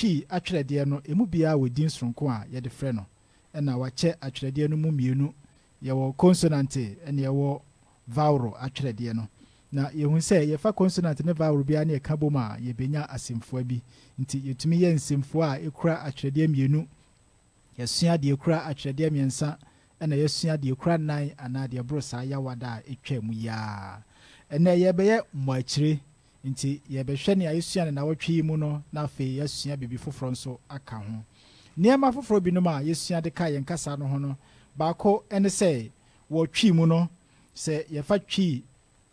Twi atwerɛdeɛ no, ɛmu biara wɔ din soronko a yɛde frɛ no. Ɛna wɔakyɛ atwerɛdeɛ no mu mmienu, yɛwɔ konsonante ɛna yɛwɔ vowel atwerɛdeɛ no. Na yɛhu sɛ yɛfa konsonante ne vowel biara ne yɛka bom a, yɛbɛnya asɛmfua bi. Nti yɛtumi yɛ nsɛmfua a ɛkura atwerɛdeɛ mmienu, yɛsua deɛ ɛkura atwerɛdeɛ mmiɛnsa, ɛna yɛsua deɛ ɛkura nnan anaa deɛ ɛboro saa Yawoada a ɛtwa mu yaa. Ɛnɛ yɛbɛyɛ mmɔakyire, nti yɛbɛhwɛ nea yɛsua no nawɔtwe yi mu no, na afei yɛasua biribi foforɔ nso aka ho. Nneɛma foforɔ binom a yɛsua de ka yɛn kasa no ho no, baako ne sɛ wɔ Twi mu no, sɛ yɛfa Twi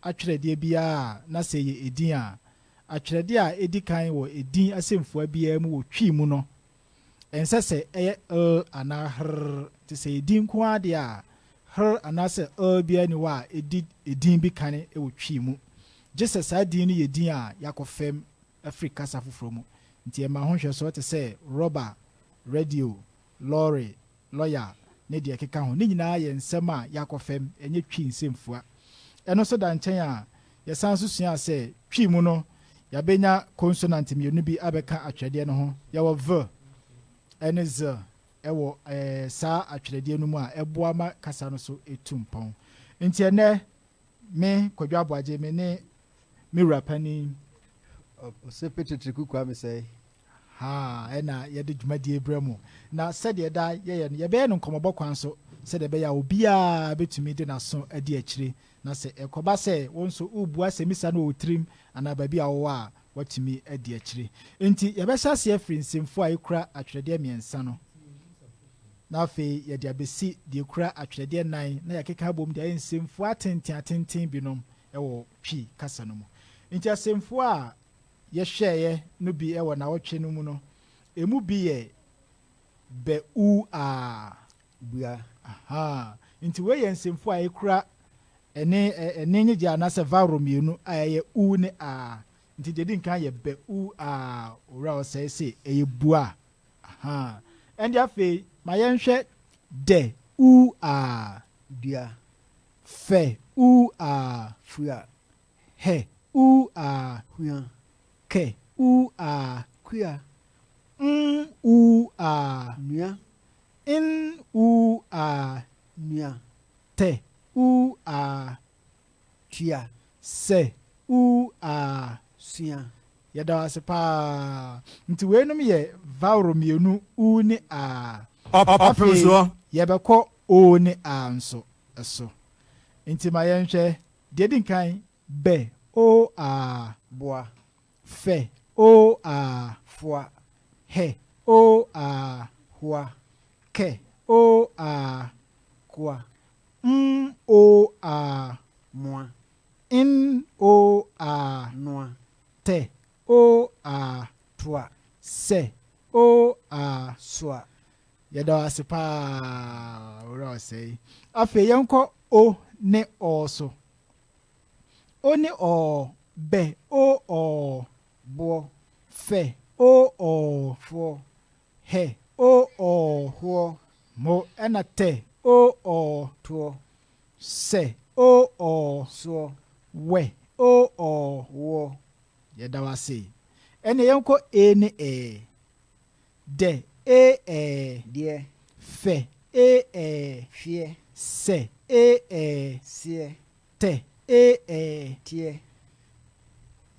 atwerɛdeɛ biara na sɛ yɛ edin a, atwerɛdeɛ a ɛdi kan wɔ edin asɛmfua biara mu wɔ Twi mu no, ɛnsɛ sɛ ɛyɛ l anaa hr. Nti sɛ edin nko ara deɛ a, hr anaasɛ l biara ni hɔ a ɛdi edin bi kane wɔ Twi mu, gye sɛ saa din no yɛ din a yɛakɔ fam afiri kasa foforɔ mu. Nti ɛma ho nhwɛsoɔ te sɛ rɔba, radio, lɔre, lɔya ne deɛ ɛkeka ho. Ne nyinaa yɛ nsɛm a yɛakɔ fam, ɛnyɛ Twi nsɛmfua. Ɛno nso da nkyɛn a, yɛsan nso sua sɛ Twi mu no, yɛabɛnya konsonant mmienu bi abɛka atwerɛdeɛ no ho. Yɛwɔ v ɛne z ɛwɔ saa atwerɛdeɛ no mu a ɛboa ma kasa no so ɛtu mpɔn. Nti ɛnɛ me Kwadwo Aboagye, me ne me wura panin Ɔsɛpɛ Titiriku Kwame Sɛe ha ɛna yɛde dwumadie brɛ mu. Na sɛdeɛ da yɛyɛ no, yɛbɛyɛ no nkɔmmɔbɔ kwan so sɛdeɛ ɛbɛyɛ a obiara bɛtumi de n'aso adi akyire, na sɛ ɛkɔba sɛ wo nso wobua asɛmmisa no wɔ wo tirim anaa baabi a wowɔ a, watumi adi akyire. Nti yɛbɛhyɛ aseɛ afiri nsɛmfua a ɛkura atwerɛdeɛ mmiɛnsa no, na afei yɛde abɛsi deɛ ɛkura atwerɛdeɛ nnan, na yɛakeka abom de ayɛ nsɛmfua atenten atenten binom wɔ Twi kasa no mu. Nti asɛmfua a yɛhwɛeɛ no bi wɔ nawɔtwe no mu no, emu bi yɛ bɛ u a. Bua. Aha. Nti wei yɛ nsɛmfua a ɛkura ɛne ɛne nyegye anaasɛ vowel mmienu a ɛyɛ u ne a. Nti deɛ di nkan yɛ bɛ u a, Owura Ɔsɛe se ɛyɛ bua. Aha. Ɛnde afei ma yɛnhwɛ dɛ u a. Dua. Fɛ u a. Fua. Hɛ u a. Hua. Kɛ u a. Kua. N u a. Nua. N u a. Nua. Tɛ u a. Tua. Sɛ u a. Sua. Yɛda wo ase paa. Nti weinom yɛ vowel mmienu, u ne a. Ɔpem soɔ. Yɛbɛkɔ o ne a nso so. Nti ma yɛnhwɛ deɛ di nkan: bɛ o a. Boa. Fɛ o a. Foa. Hɛ o a. Hoa. Kɛ o a. Koa. M o a. Moa. N o a. Noa. Tɛ o a. Toa. Sɛ o a. Soa. Yɛda wo ase paa, Owura Ɔsɛe. Afei yɛnkɔ o ne ɔ so. O ne ɔ: bɛ o ɔ. Boɔ. Fɛ o ɔ. Foɔ. Hɛ o ɔ. Hoɔ. Mo ɛna tɛ o ɔ. Toɔ. Sɛ o ɔ. Soɔ. Wɛ o ɔ. Woɔ. Yɛda wo ase. Ɛnna yɛnkɔ e ne ɛ: dɛ e ɛ. Deɛ. Fɛ e ɛ. Feɛ. Sɛ e ɛ. Seɛ. Tɛ e ɛ. Teɛ.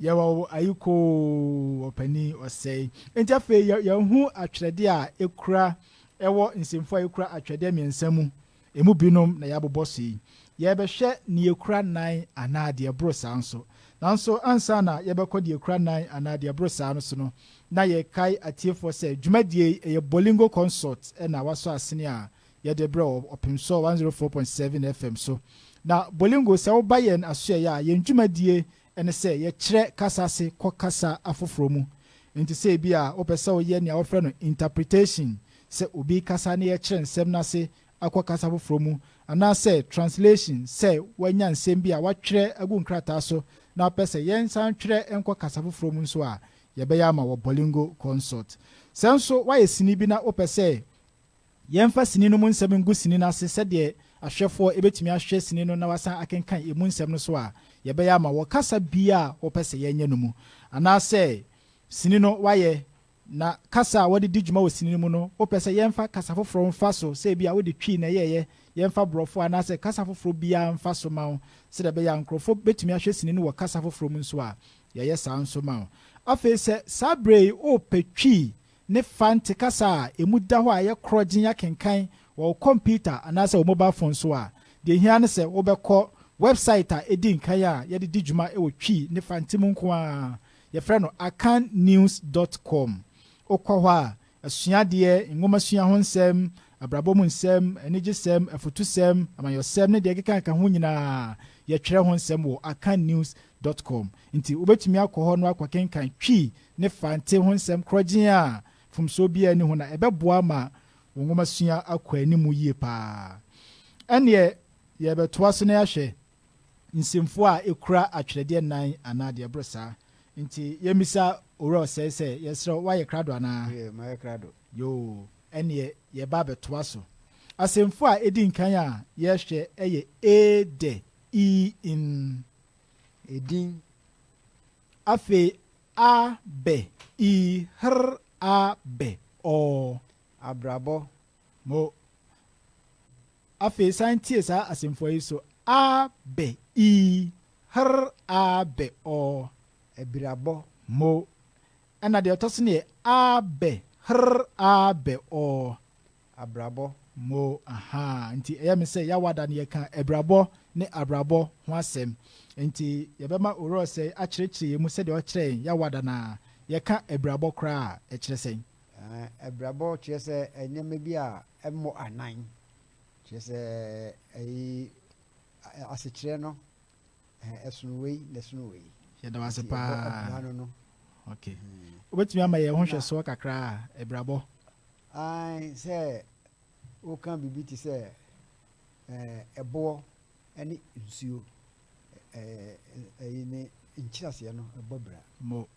Yɛwɔ ayikoo, Ɔpanin Ɔsɛe. Nti afei yɛhu atwerɛdeɛ a ɛkura ɛwɔ nsɛmfua a ɛkura atwerɛdeɛ mmiɛnsa mu, emu binom na yɛabobɔ so yi. Yɛbɛhwɛ nea ɛkura nan anaa deɛ ɛboro saa nso. Nanso ansa na yɛbɛkɔ deɛ ɛkura nan anaa deɛ ɛboro saa no so no, na yɛkae atiefoɔ sɛ dwumadie yi, ɛyɛ Bolingo Consult ɛna wasɔ asene a yɛde brɛ wɔ Ɔpemsoɔ 104.7 FM so. Na Bolingo, sɛ woba yɛn asoɛeɛ a, yɛn dwumadie ɛne sɛ yɛkyerɛ kasa ase kɔ kasa afoforɔ mu. Nti sɛ ebi a wopɛ sɛ woyɛ nea wɔfrɛ no interpretation, sɛ obi kasa ne yɛkyerɛ nsɛm no ase akɔ kasa foforɔ mu, anaasɛ translation, sɛ woanya nsɛm bi a watwerɛ agu nkrataa so na wopɛ sɛ yɛnsan twerɛ nkɔ kasa foforɔ mu nso a, yɛbɛyɛ ama wɔ Bolingo Consult. Sɛ nso woayɛ sini bi na wopɛ sɛ yɛmfa sini no mu nsɛm ngu sini no ase sɛdeɛ ahwɛfoɔ ɛbɛtumi ahwɛ sini no na wasan akenkan emu nsɛm no so a, yɛbɛyɛ ama wɔ kasa bia a wɔpɛ sɛ yɛnyɛ no mu. Anaasɛ sini no wayɛ Na kasa a wɔde di dwuma wɔ sini no mu no, wopɛ sɛ yɛmfa kasa foforɔ mfa so, sɛ ebia wode Twi na ɛyɛeɛ, yɛmfa Borɔfo anaasɛ kasa foforɔ biara mfa so ma wo, sɛdeɛ ɛbɛyɛ a nkurɔfoɔ bɛtumi ahwɛ sini no wɔ kasa foforɔ mu nso a, yɛyɛ saa nso ma wo. Afei sɛ saa berɛ yi worepɛ Twi ne Fante kasa a ɛmu da hɔ a ɛyɛ korɔgyenn akenkan wɔ wo kɔmputa anaasɛ wo mobile phone so a, deɛ ɛhia ne sɛ wobɛkɔ wɛbsaet a ɛdi nkan a yɛde di dwuma wɔ Twi ne Fante mu nko ara. Yɛfrɛ no akannews dot com. Wokɔ hɔ a, asuadeɛ, nwomasua ho nsɛm, abrabɔ mu nsɛm, anigyesɛm, afutusɛm, amanyɔsɛm ne deɛ ɛkeka ho nyinaa, yɛtwerɛ ho nsɛm wɔ akannews dot com. Nti wobɛtumi akɔ hɔ na woakɔkenkan Twi ne Fante ho nsɛm korɔgyenn a mfomsoɔ biara nni ho na ɛbɛboa ma wo nwomasua akɔ anim yie pa ara. Ɛnneɛ yɛrebɛtoa so na yɛahwɛ nsɛmfua a ɛkura atwerɛdeɛ nnan anaa deɛ ɛboro saa. Nti yɛmmisa Owura Osei sɛ, yɛsrɛ wo, woayɛ krado anaa? Yee, mayɛ krado. Yoo, ɛnneɛ yɛreba abɛtoa so. Asɛmfua a ɛdi nkan a yɛrehwɛ yɛ e, dɛ, i, n. Edin. Afei a, bɛ, i, hr, a, bɛ, ɔ. Abrabɔ. Mo. Afei san tie saa asɛmfua yi so, a, bɛ, i, hr, a, bɛ, ɔ. Abirabɔ. Mo. Ɛna deɛ ɛtɔ so no yɛ a, bɛ, hr, a, bɛ, ɔ. Abrabɔ. Mo. Ahaa. Nti ɛyɛ me sɛ Yawada no yɛka abirabɔ ne abrabɔ ho asɛm. Nti yɛbɛma Owura Osei akyerɛkyerɛ yɛn mu sɛdeɛ ɔkyerɛɛ yɛn Yawada no ara. Yɛka abirabɔ koraa a, ɛkyerɛ sɛn? Abirabɔ kyerɛ sɛ nneɛma bi a ɛmmɔ anan. Kyerɛ sɛ ɛyi asekyerɛ no ɛsono wei na ɛsono wei. Yɛda wo ase Nti ɛbɔ paa. abira no no. Okay. Wobɛtumi ama yɛn ho nhwɛsoɔ kakra a, abirabɔ? Ae, sɛ woka biribi te sɛ ɛboɔ ne nsuo, ɛyi ne nkyerɛaseɛ no ɛbɔ abira. Mo.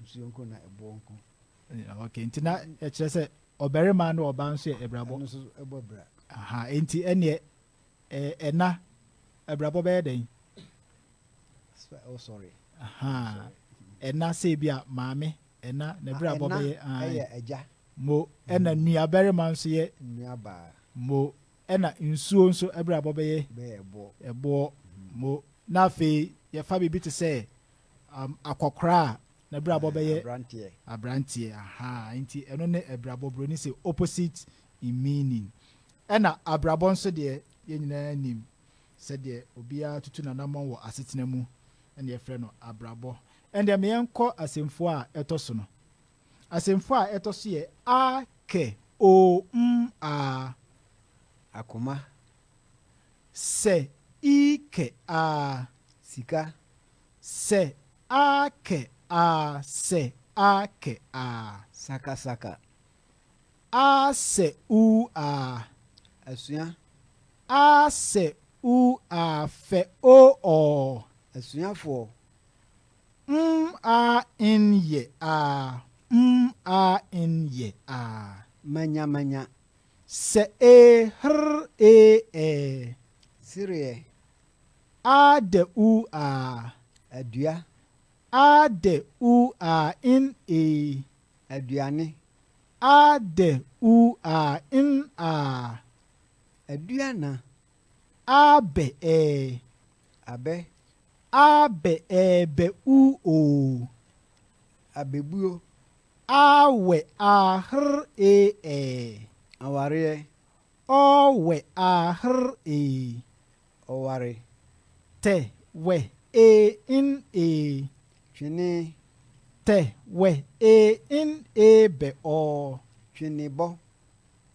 Nsuo nko na ɛboɔ nko. Okay, nti na ɛkyerɛ sɛ ɔbarima ne ɔbaa nso yɛ abirabɔ. Ɛno nso ɛbɔ abira. Aha, nti ɛneɛ ɛna abirabɔ bɛyɛ dɛn? Oh, sorry. Aha, ɛna sɛ ebi a maame ɛna n'abirabɔ Ɛna bɛyɛ, ae. ɛyɛ agya. Mo, ɛna nuabarima nso yɛ Nuabaa. Mo, ɛna nsuo nso abirabɔ bɛyɛ Bɛyɛ ɛboɔ. Ɛboɔ. Mo, na afei yɛfa biribi te sɛ akɔkora a n'abirabɔ bɛyɛ Aberanteɛ. Aberanteɛ, aha, nti ɛno ne abirabɔ, buroni sɛ opposite in meaning. Ɛna abrabɔ nso deɛ yɛn nyinaa nim sɛdeɛ obiara tutu n'anammɔn wɔ asetena mu ɛna yɛfrɛ no abrabɔ. Ɛndeɛ ma yɛnkɔ asɛmfua a ɛtɔ so no. Asɛmfua a ɛtɔ so yɛ a, kɛ, o, m, a. Akoma. Sɛ, i, kɛ, a. Sika. Sɛ, a, kɛ, a, sɛ, a, kɛ, a. Sakasaka. A, sɛ, u, a. Asua. A, sɛ, u, a, fɛ, o, ɔ. Asuafoɔ. M, a, n, yɛ, a. M, a, n, yɛ, a. Manyamanya. Sɛ, e, hr, e, ɛ. Sereɛ. A, dɛ, u, a. Adua. A, dɛ, u, a, n, e. Aduane. A, dɛ, u, a, n, a. Aduana. A, bɛ, ɛ. Abɛ. A, bɛ, ɛ, bɛ, u, o. Abɛbuo. A, wɛ, a, hr, e, ɛ. Awareɛ. Ɔ, wɛ, a, hr, e. Ɔware. Tɛ, wɛ, e, n, e. Twene. Tɛ, wɛ, e, n, e, bɛ, ɔ. Twenebɔ.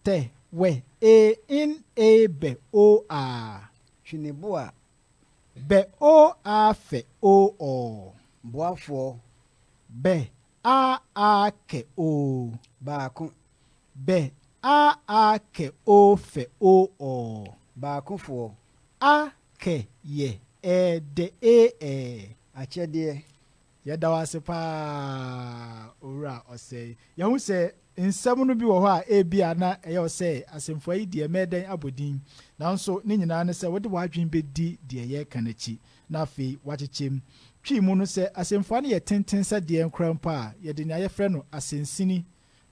Tɛ, wɛ, e, n, e, bɛ, o, a. Tweneboa. Bɛ, o, a, fɛ, o, ɔ. Boafoɔ. Bɛ, a, a, kɛ, o. Baako. Bɛ, a, a, kɛ, o, fɛ, o, ɔ. Baakofoɔ. A, kɛ, yɛ, ɛ, dɛ, e, ɛ. Akyɛdeɛ. Yɛda wo ase paa, Owura Osei. Yɛhu sɛ nsɛm no bi wɔ hɔ a ebia na ɛyɛ wo sɛ asɛmfua yi deɛ mɛyɛ dɛn abɔ din. Nanso ne nyinaa ne sɛ wode w'adwene bɛdi deɛ yɛreka no akyi na afei woakyekyɛ mu. Twi mu no, sɛ asɛmfua no yɛ tenten sɛ deɛn koraa mpo a, yɛde nea yɛfrɛ no asɛnsini,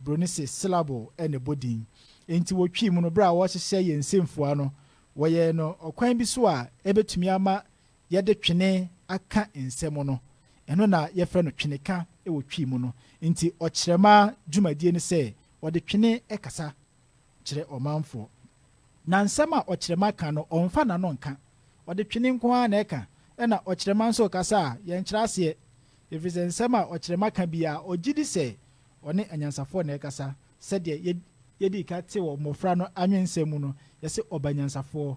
Buroni se syllable, na ɛbɔ din. Enti wɔ Twi mu no, bere a wɔrehyehyɛ yɛn nsɛmfua no, wɔyɛɛ no ɔkwan bi so a ebetumi ama yɛde twene aka nsɛm no. Ɛno na yɛfrɛ no tweneka wɔ Twi mu no. Enti ɔkyerɛma dwumadie ne sɛ ɔde twene kasa kyerɛ ɔmanfoɔ. Na nsɛm a ɔkyerɛma ka no, ɔmfa n'ano nka. Ɔde twene nko ara na ɛka. Ɛna ɔkyerɛma nso rekasa a, yɛnkyerɛ aseɛ. Ɛfiri sɛ nsɛm a ɔkyerɛma ka biara, ɔgye di sɛ ɔne anyansafoɔ na ɛrekasa. Sɛdeɛ yɛdii ka tee wɔ mmɔfra no anwensɛm mu no, yɛse ɔba nyansafoɔ,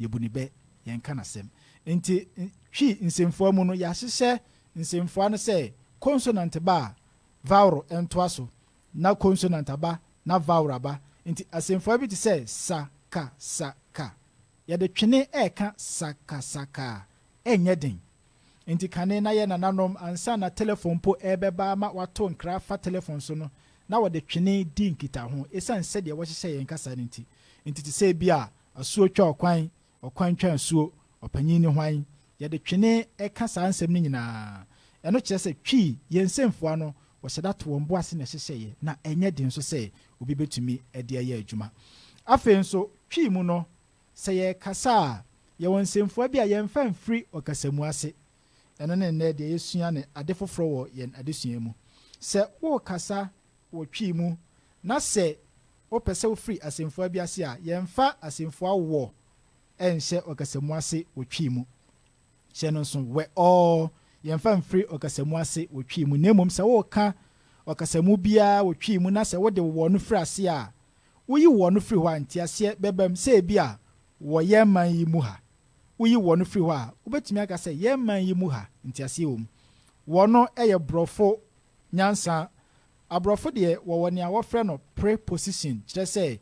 yɛbu no bɛ, yɛnka n'asɛm. Enti Twi nsɛmfua mu no, yɛahyehyɛ nsɛmfua no sɛ konsonant ba a, vowel ntoa so, na konsonant aba, na vowel aba. Enti asɛmfua bi te sɛ sa, ka, sa, ka. Yɛde twene reka sa, ka, sa, ka a, ɛnyɛ den. Enti kane na yɛn nananom, ansa na telefon mpo rebɛba ama wɔato nkra afa telefon so no, na wɔde twene di nkitaho esiane sɛdeɛ wɔhyehyɛ yɛn kasa no nti. Enti te sɛ ebia asuo twa ɔkwan, ɔkwan twa asuo, ɔpanyin ne hwan, yɛde twene ka saa nsɛm no nyinaa. Ɛno kyerɛ sɛ Twi, yɛn nsɛmfua no, wɔhyɛ da to wɔn bo ase na ɛhyehyɛeɛ, na ɛnyɛ den nso sɛ obi bɛtumi de ayɛ adwuma. Afei nso, Twi mu no, Sɛ yɛrekasa a, yɛwɔ nsɛmfua bi a yɛmfa mfiri ɔkasamu ase. Ɛno ne nnɛ deɛ yɛsua ne ade foforɔ wɔ yɛn adesua mu. Sɛ worekasa wɔ Twi mu na sɛ wopɛ sɛ wofiri asɛmfua bi ase a, yɛmfa asɛmfua wɔ nhyɛ ɔkasamu ase wɔ Twi mu. Hyɛ no nso, wɛ ɔ, yɛmfa mfiri ɔkasamu ase wɔ Twi mu. Na mmom sɛ woreka ɔkasamu biara wɔ Twi mu na sɛ wode wɔ no firi ase a, Woyi wɔ no firi hɔ a, nteaseɛ bɛba mu sɛ ebia wɔ yɛn man yi mu ha. Woyi wɔ no firi hɔ a, wobɛtumi aka sɛ yɛn man yi mu ha, nteaseɛ wɔ mu. Wɔ no yɛ borɔfo nyansa. Aborɔfo deɛ wɔwɔ nea wɔfrɛ no pre-position, kyerɛ sɛ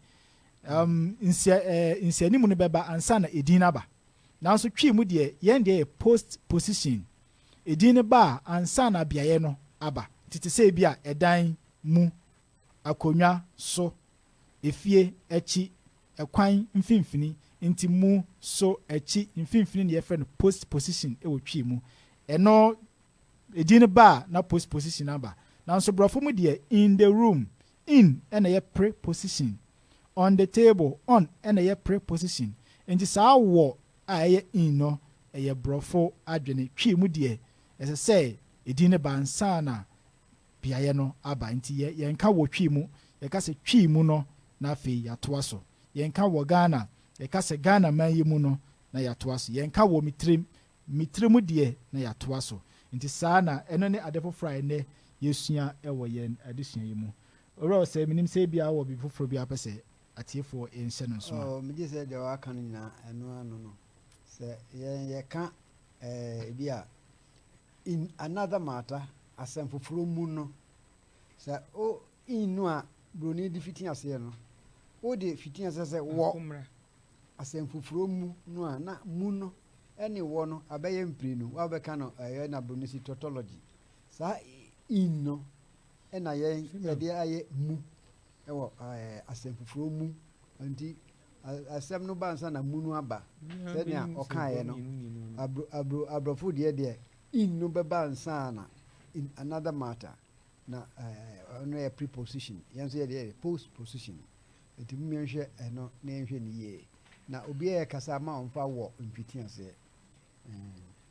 um, nsia, eh, nsianimu no bɛba ansa na edin no aba. Nanso Twi mu deɛ, yɛn deɛ yɛ post-position. Edin no ba a, ansa na beaeɛ no aba. Nti te sɛ ebia ɛdan mu akonnwa so, efie akyi, ɛkwan mfimfini, nti mu, so, akyi, mfimfini na yɛfrɛ no post position wɔ Twi mu. Ɛno, edin no ba a na post position aba. Nanso borɔfo mu deɛ, in the room, in na ɛyɛ pre position, on the table, on na ɛyɛ pre position. Nti saa wɔ a ɛyɛ in no, ɛyɛ borɔfo adwene. Twi mu deɛ, ɛsɛ sɛ edin no ba ansa na beaeɛ no aba. Nti yɛ yɛnka wɔ Twi mu, yɛka sɛ Twi mu no na afei yɛatoa so. Yɛnka wɔ Ghana, yɛka sɛ Ghana man yi mu no na yɛatoa so. Yɛnka wɔ me tirim, me tiri mu deɛ na yɛatoa so. Nti saa na ɛno ne ade foforɔ a ɛnnɛ yɛsua wɔ yɛn adesua yi mu. Owura Osei, menim sɛ ebia wowɔ biribi foforɔ bi a wopɛ sɛ atiefoɔ nhyɛ no nso a. Oh, megye sɛ deɛ waka no nyinaa ɛno ano no. Sɛ yɛn yɛka eh, ebi a In another matter, asɛm foforɔ mu no, sɛ wo in no a buroni de fiti aseɛ no, wode fiti aseɛ sɛ wɔ asɛm foforɔ mu no a, na mu no ne wɔ no abɛyɛ mprenu. Woabɛka no ɛyɛ na buroni si tautology. Saa in no na yɛn yɛde ayɛ mu wɔ asɛm foforɔ mu. Nti asɛm no ba ansa na mu no aba. Sɛnea ɔkaeɛ no, abro, abro, aborɔfo deɛ deɛ in no bɛba ansa na in another matter. Na ɛno yɛ preposition. Yɛn nso yɛde yɛ post position. Nti mu yɛnhwɛ ɛno na yɛnhwɛ no yie. Na obiara yɛ kasa ma ɔmfa wɔ mfiti aseɛ.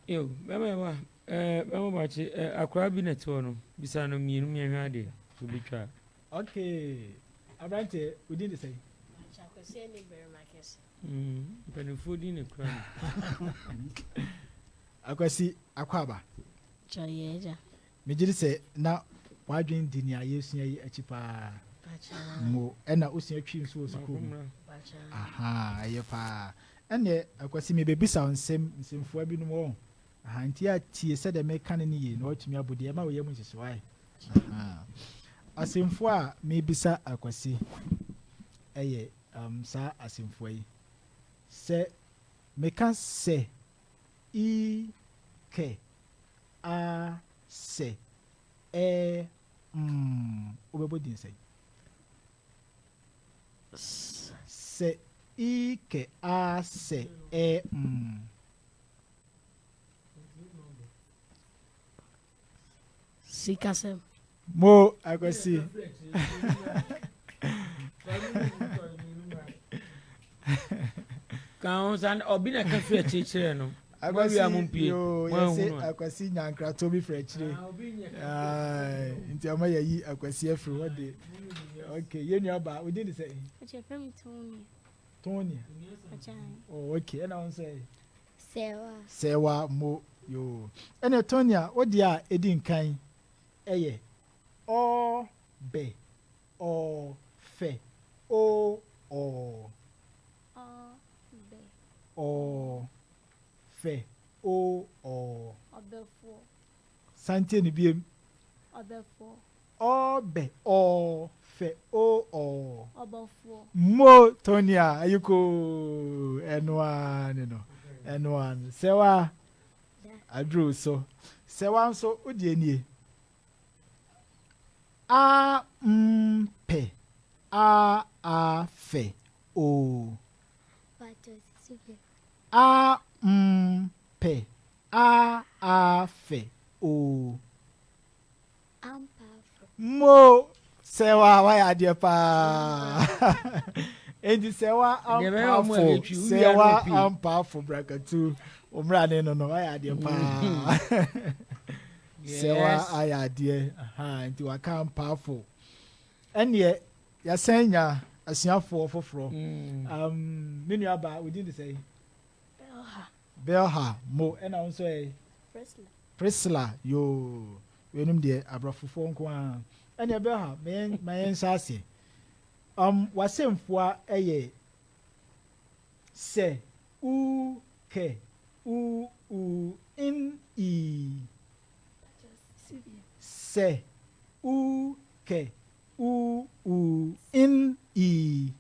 Yo, bɛma yɛ wa, ɛɛ bɛma bakye, ɛɛ akwaraa bi na ɛte hɔ no, bisa no mmienu mmiɛnhwɛ adeɛ, so bi twa. Okay, aberanteɛ, wo din de sɛn? Makyɛ Akwasi ani barima kɛse. Mm, mpanimfoɔ din na ekura no. Akwasi Akwaaba. Kyɛ yɛ agya. Megye di sɛ na w'adwene di nea yɛresua yi akyi paa. Mo ɛna wosua twi nso wɔ sukuu mu. Aha, ɛyɛ paa. Ɛnneɛ Akwasi mebɛbisa wo nsɛm nsɛmfua binom wɔ ho. Aha, nti a tie sɛdeɛ meka no no yie na woatumi abɔ din. Ɛma wo yam nhyehye wae. Aha. Asɛmfua a mebisa Akwasi ɛyɛ um, saa asɛmfua yi. Sɛ meka sɛ i kɛ a sɛ ɛ mm, wobɛbɔ din sɛn? Sɛ i kɛ a sɛ ɛ mm. Sikasɛm. Mo Akwasi. Ka ho sa ɔbi na ka firi akyire kyerɛ no. Akwasi yoo yɛse Akwasi nya nkratoɔ bi firi akyire. Ah, nti ɔma yɛyi Akwasi afiri hɔ de. Okay, yɛn nua ba, wo din de sɛ? Ɔkyɛ fɛ mi Tony. Tony. Oh, okay, ɛna wo nso ɛ? Sɛwa. Sɛwa mo yoo. Ɛna Tony a, wo deɛ a ɛdi nkan ɛyɛ ɔ bɛ ɔ fɛ o ɔ. Ɔ bɛ. Ɔ fɛ o ɔ. Ɔbɛfoɔ. San tie no biem. Ɔbɛfoɔ. Ɔ bɛ ɔ fɛ o ɔ. Ɔbɔfoɔ. Mo Tonia ayikoo ɛno ara ne no ɛno ara no Sɛwa aduru so Sɛwa nso wo deɛ nie A m pɛ a a fɛ o. A m pɛ a a fɛ o. Mo sɛwa wayɛ adeɛ paa. Enti sɛwa ampaafo sɛwa ampaafo brakatu omra ne no no wayɛ adeɛ paa. Sɛwa ayɛ adeɛ nti waka ampaafo. Ɛneɛ yɛasan nya asuafoɔ foforɔ. Um, me nua baa, wo din de sɛn? Belha. Belha, mo, ɛna wo nso ɛ? Priscilla. Priscilla, yoo, weinom deɛ aborɔfofoɔ nko ara. Ɛneɛ Belha, ma yɛn, ma yɛn nhyɛ aseɛ. Um, w'asɛmfua ɛyɛ sɛ, u, kɛ, u, u, n, i. Sɛ, u, kɛ, U U N E.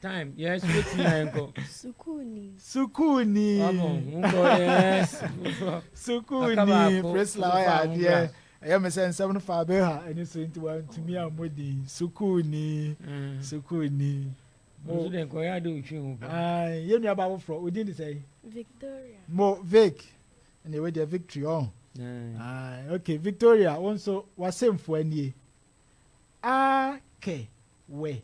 Time yes wetin na nkɔ. Sukuuni. Sukuuni. Wabɔ nkɔ yes. Sukuuni Priscilla wayɛ adeɛ ɛyɛ me sɛ nsɛm no fa abɛha ɛni so nti wantumi ammɔ din sukuuni mm. sukuuni. Mo nso de nkɔyɛ ade otwi ho pa. Yɛn nua ba foforɔ odin de sɛ. Victoria. Mo Vic. Ɛnna wei deɛ victory ɔn. Ah, okay, Victoria, wo nso w'asɛmfua nie. A kɛ wɛ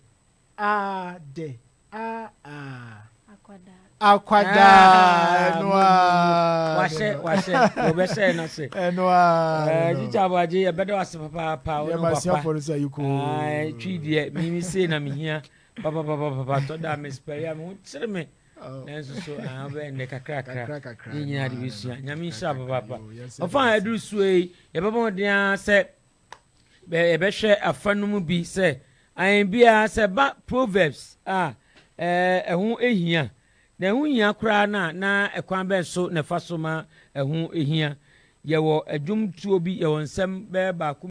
a dɛ a a. Akwadaa. Akwadaa ɛno a. Wahyɛ wahyɛ wɔbɛhyɛ no ase. Ɛno a. Ɛɛ titi aboagye yɛbɛda wase papaapa wo ne papa. Yɛ ma suafoɔ no sɛ ayiko. Twi deɛ mimi sei na mehia papapapapa tɔ da mespɛre a me ho kyere me. Nanso so ah, wobɛyɛ nnɛ kakrakra ne nyinaa de bɛsua. Nyame nhyira papaapa. Ɔfa a ɛduru soɔ yi, yɛbɛbɔ mmɔden ara sɛ yɛbɛhwɛ afa no mu bi sɛ ayɛn biara sɛ ba Proverbs a ɛho hia. Na ɛho hia koraa no a, na ɛkwan bɛn so na ɛfa so ma ɛho hia? Yɛwɔ adwomtoɔ bi, yɛwɔ nsɛm bɛyɛ baako.